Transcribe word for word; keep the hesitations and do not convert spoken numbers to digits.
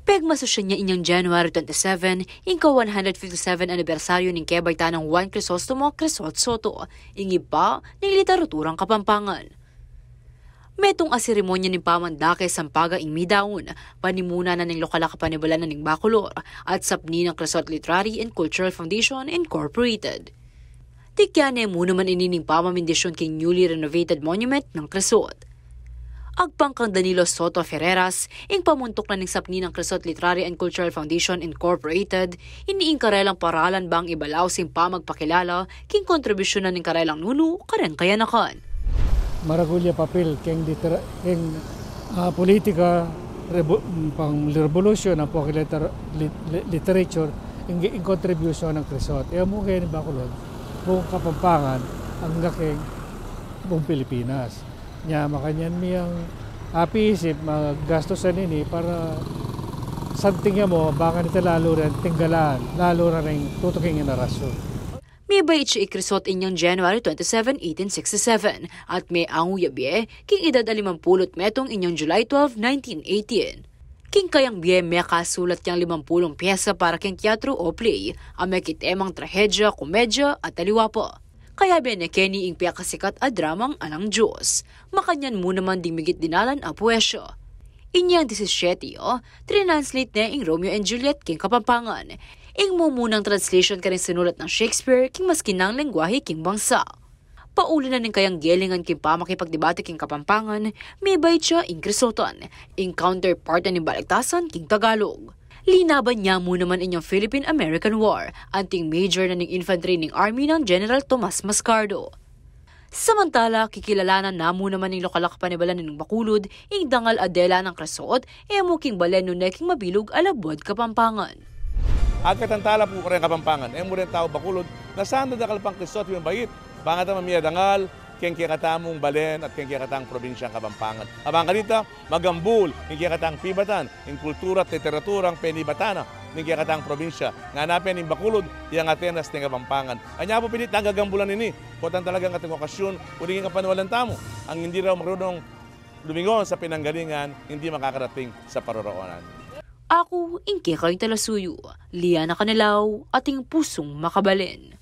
Pegmasusyan ne inyang January twenty-seven, ing ka one hundred fifty-seven anibersaryu ning kebaitan nang Juan Crisostomo Crisostomo Soto, ing ibpa ning literaturang Kapampangan. Metung a seremonya ning pamandake sampaga ing midaun, panimuna na ning lokal a kapanibalan na ning Bacolor, at sapni nang Crisostomo Literary and Cultural Foundation Incorporated. Tikyan ne mu naman ini ning pamamindisyun king newly renovated monument nang Crisostomo. Agpang kang Danilo Soto Ferreras, ing pamuntuk na ning sapni nang Crisostomo Literary and Cultural Foundation Incorporated, ini ing karelang paralan bang ibalaus ing pamagpakilala king kontribusyun na ning karelang nunu kareng kayanakan. Maragul ya papil keng litera-, keng, ah, politika, rebu-, mm, pang revolusyon, ampo keng liter-, lit-, li-, literature, ing, ing kontribusyun nang Crisostomo. E mu keni Bacolod, buung Kapampangan, angga keng buung Pilipinas. Nya, makanyan mi yang apiisip, magastusan ini para santing ya mu, bang kanita lalu rin tinggalan, lalu na ring tutuking henerasyon. Mebait ya i Crisostomo inyang January twenty-seven, eighteen sixty-seven, at meangu ya bie king edad a limampulu't metung inyang July twelve, nineteen eighteen. King kayang bie mekasulat yang limampulung pyesa para king teatro o play, a mekitemang trahedya, komedya, at aliwa pa. Kayabe ne keni ing pekasikat a dramang Alang Dios. Makanyan mu naman ding migit dinalan a puesya. Inyang disisiete, o, trinanslate ne ing Romeo and Juliet king Kapampangan, ing mumunang translation karing sinulat nang Shakespeare king maskinang lengguahe king bangsa. Pauli na ning kayang gelingan king pamakipagdebate king Kapampangan, mebait ya ing Crisostomo, ing counterpart na ning baliktasan king Tagalog. Linaban ne mu naman inyang Philippine-American War, anting major na ning infantry ning army nang General Tomas Mascardo. Samantala, kikilalanan na mu naman ning lokal a kapanibalan ning Bacolod ing dangal a dela nang Crisostomo, e mu king balen nune king mabilug a labuad Kapampangan. Agkatan tala pu kareng Kapampangan, e mu reng tau Bacolod, nasaan dakal pang Crisostomo mibait, bang kanita mamie dangal keng kekatamung balen at keng kekatang probinsyang Kapampangan. Bang kanita magambul ing kekatang pibatan, ing kultura at literaturang penibatan na ning kekatang probinsya. Ngana pin ing Bacolod, yang Atenas ning Kapampangan. Anya pu pin itang gagambulan ini, potang talagang ating okasyun, uling ing kapanwalan tamu, ang hindi raw marunong lumingon sa pinanggalingan, hindi makakarating sa paroroonan. Aku ing kekayung talasuyu, Liana Canelao, ating pusung makabalen.